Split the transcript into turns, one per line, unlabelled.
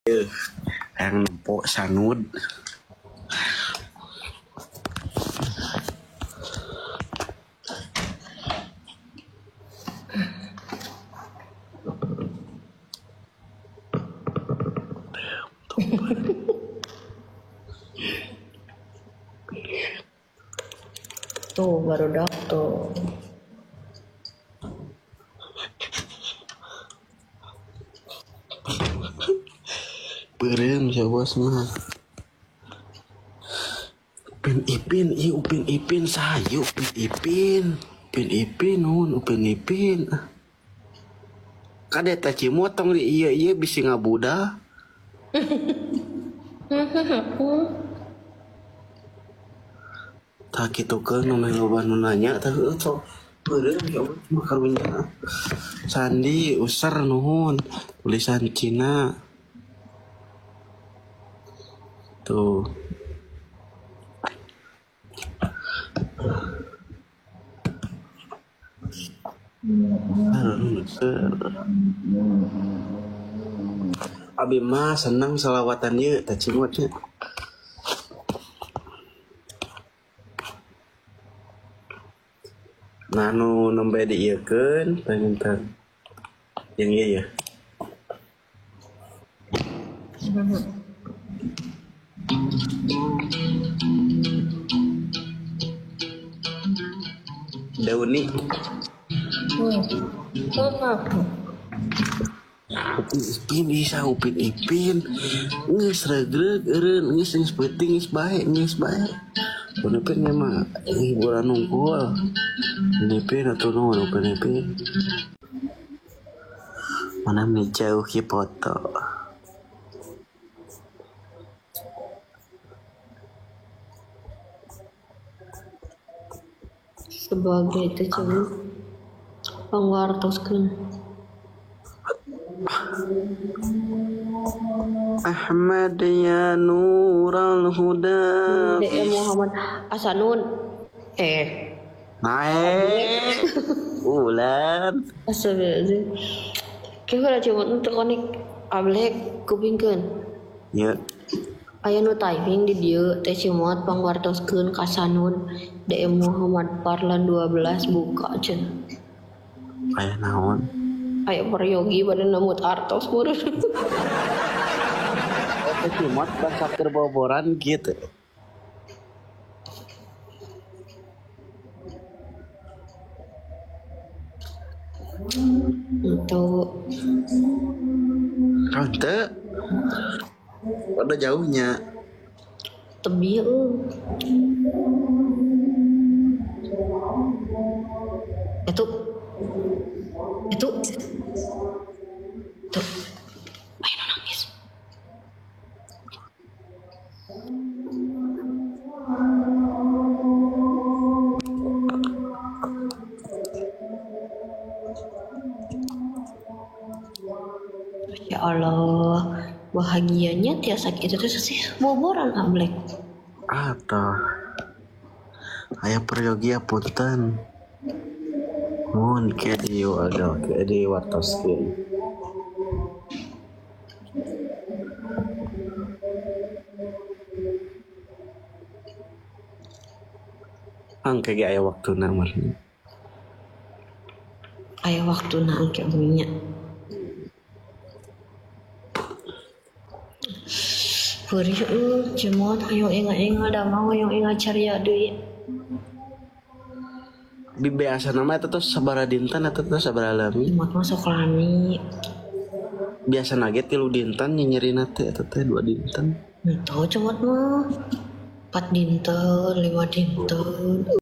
Hayang nempo sanud.
Tuh baru tuh.
Beureum sia bos mah. Upin Ipin, ih Upin Ipin sayu Upin Ipin. Upin Ipin nun Upin Ipin. Kade teh cimot tong di ieu ieu bisi ngabuda. Tah kitu keun nu meh loba nu nanya tah heueuh sok beureum sia bos mah karunya. Sandi user nuhun tulisan Cina. Tuh. Abi mah seneng salawatan ieu teh cimot nya. Nah nu nembe diieukeun panginten. Yang ieu ya. Dauni. Upin Ipin bisa Upin Ipin geus regreg eureun geus geus peuting geus bae geus bae. Upin Ipin memang hiburan nungkul. Upin Ipin atuh nuhun Upin Ipin. Mana nih jauh ki foto.
Sebagai itu coba pangwartoskeun.
Ahmad ya Nurul Huda.
DM Muhammad Asanun.
Naik. Ulan.
Astagfirullahaladzim. Kira coba untuk konek ablek kupingkeun.
Ya.
Aya nu typing di dieu teh cimot pangwartoskeun ka Sanun DM Muhammad Parlan 12 buka cenah.
Aya naon?
Aya peryogi pada namut artos meureun.
Teh cimot basa keur boboran gitu.
Untuk
Teu. Pada jauhnya.
Tebih Itu ayo nangis. Ya Allah, bahagianya tiasa itu tuh sih boboran ablek.
Atau aya peryogi punten. Mun ke di waduh ke di wartoskeun. Angke ge aya waktuna mah.
Aya waktuna angke nya. Perih cemot hoyong inga-inga damang hoyong inga ceria deui.
Di biasa nama eta tuh sabaraha dinten eta tuh sabaraha lami?
Cemot mah sok lami.
Biasa nage 3 dinten nyerina teh eta teh 2 dinten.
Henteu cemot mah 4 dinten, 5 dinten.